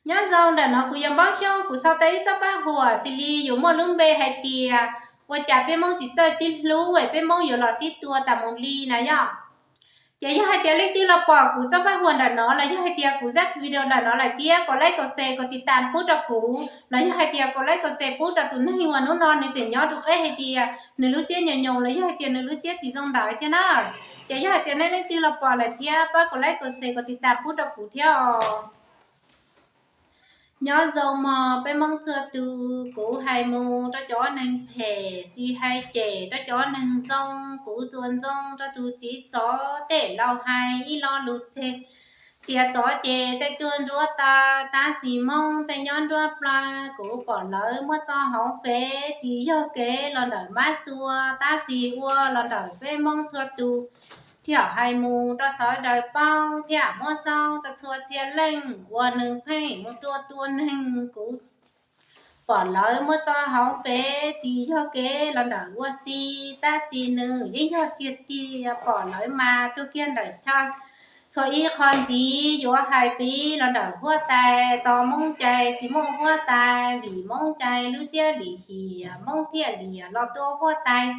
Nyob zoo, ntawm no kuv yog Npauj Xyooj, kuv sau tau ib txoj paj huam xws li yuav muaj lub npe hais tias ua cas peb Hmoob tsis txawj sib hlub es peb Hmoob yuav los sib tua tas mus li na yom. Ces yog hais tias leej twg los pom kuv txoj paj huam ntawm no los yog hais tias kuv zaj video ntawm no lawm thiab, kom like, kom share, kom tiv tas pub rau kuv, los yog hais tias kom like, kom share pub rau tus neeg uas hnub no nws tseem nyob rau qeb hais tias nws lub siab nyoos nyoos los yog hais tias nws lub siab tsis zoo ntawd thiab na. Ces yog hais tias nej leej twg los pom lawm thiab, pab kom like, kom share, kom tiv tas pub rau kuv thiab os. Nyob zoo mog peb Hmoob txhua tus, kuv hais mus rau cov neeg phem, tsis hais cem rau cov neeg zoo, kuv tsuas ntxoo rau tus txiv tsov tej laus hais ib lo lus tseg tias tsov ces txawj tuag nruab taw, tab sis Hmoob txawj nyob nruab plawv, kuv pom lawv muab tso hauv Fev tsis yog kev los ntawm mab xua, tab sis ua los ntawm peb Hmoob txhua tus, thiaj hais mus rau sawv daws paub, thiaj muab xaub txhua txhua txhia leej uas nws pheej mus tua tua neeg. Kuv pom lawv muab tso hauv Fev tsis yog kev los ntawm ua si, tab sis nws yeej yog tiag tiag, pom lawv mas tuag kiag ntawm chaw. Txhua ib qho ntxiv yuav hais piv los ntawm huab tais, tos Hmoob cai tsis muaj huab tais, vim Hmoob cai lub siab lim hiam, Hmoob thiaj liam los tua huab tais.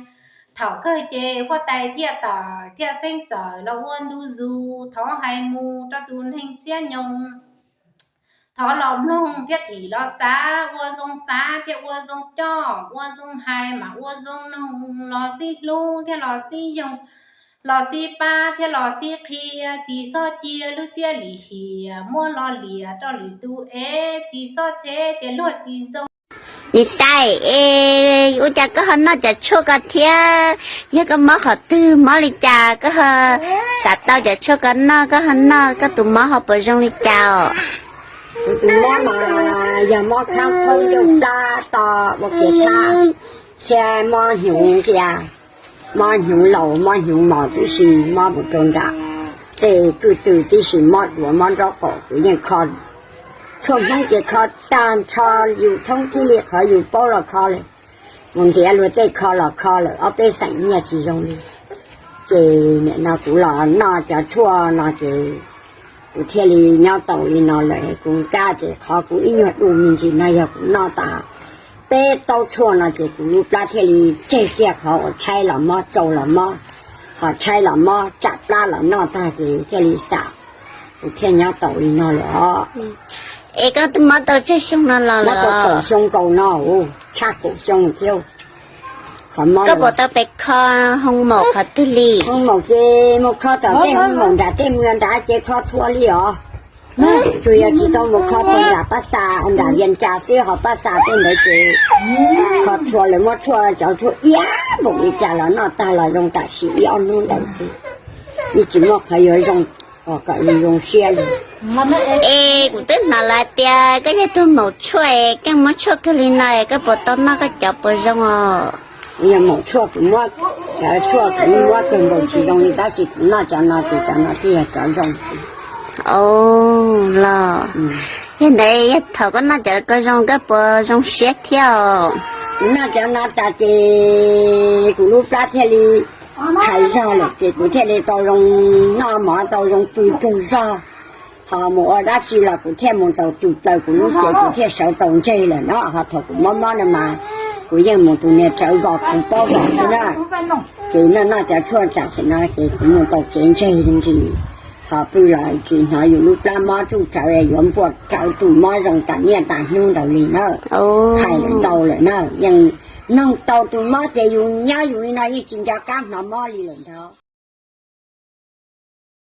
Thaum kawg ces huab tais thiaj tawm thiaj xeeb txawm los ua ntu zus. Thov hais mus rau tus neeg siab nyoos, thov los mloog thiaj thim los xav, ua zoo xav thiaj ua zoo coj, ua zoo hais mas ua zoo noog, los sib hlub thiaj los sib yoog, los sib pab thiaj los sib qhia, tsis txhob cia lub siab lim hiam muab los liam rau lwm tus es tsis txhob tsheb tias luag tsis zoo. Niam tais, es ua cas koj ho noj cov tshuaj ko thiab? Yog koj mob qhov twg, mob li cas koj ho xav tau cov tshuaj ko noj, koj ho noj, koj tus mob ho puas zoo li cas os? Kuv tus mob mas yog mob khab khaub ncaug plab to ua kev khab, thiab mob hnyuv nqia, mob hnyuv laus, mob hnyuv mos tib si, mob mus rau nram tej kwj tw tib si, mob duav mob nraub qaum. Kuv yeej kho tshuaj Hmoob ces kho tag nrho, yus thoob tib li qhov yus paub los kho lawm, mus ntiav luag tej kho los kho lawm, ob peb xeem nyiaj tsis zoo li. Ces nim no kuv los noj cov tshuaj no ces kuv thiaj li nyob tau li no lawm. Kuv nkaj ces qhov kuv ib nyuag dub me ntsis no yog kuv noj tas peb taub tshuaj no ces kuv lub plab thiaj li tseg kiag qhov uas tshaib los mob, tsau los mob, ho tshaib los mob, tsam plab los noj tag ces thiaj li xam, kuv thiaj nyob tau li no lawm os. Es koj twb mob tau tsawg xyoo no los lawm? Mob tau kaum xyoo nkaus no, tshaj kaum xyoo thiab. Koj puas tau pes kho hoo maum qhov twg li? Hoo maum ces mus kho tom tej hoo maum nram tej mws nrad ces kho txhua li os. Tsuas yog tsis tau mus kho puag nram pab xa, nram Vias Cas xwb, ho pab xa tej ntawd ces kho txhua, lawv muab tshuaj, cov tshuaj iab npaum li cas los noj tag los zoo tam sim ib ob hnub ntawd xwb. Yeej tsis muaj qhov yuav zoo kom zoo siab li. Es kuv twb hnov lawv tias koj yog tug maum tshuaj, koj muab tshuaj kawg li no, koj puas tau noj koj cov puas zoo os? Yog maum tshuaj kuv muab, cov tshuaj kuv muab kawg nkaus tsis zoo li, tab sis kuv noj cov no ces cov no thiaj yog cov zoo. Los yog ntawd, yog thaum koj noj cov ko zoo koj puas zoo siab thiab os? Kuv noj cov no tas ces kuv lub plab thiaj li hais zog lawm ces kuv thiaj li tau zoo noj mov, tau zoo pw kawg zog. Ho mus ua dab tsi los kuv thiaj mus tau tus plaws kuv lub cev, kuv thiaj sawv tau ntseg lawm no. Ho thaum kuv mob mob no mas kuv yeej mus tus niag tsawv vos kuv paub vos xwb na. Ces noj noj cov tshuaj tam sim no ces kuv mus tau kev ntseg ntsis. Ho pw los tsis hnov yus lub plab mob tsuj rawv yuav npuaj rawv tus mob zoo tas niaj tas hnub ntawd li na. Hais ntau lawm na, yeej noog tau tus mob ces yus nyob yus li no yeej tsis nco qab hnov mob li lawm ntag.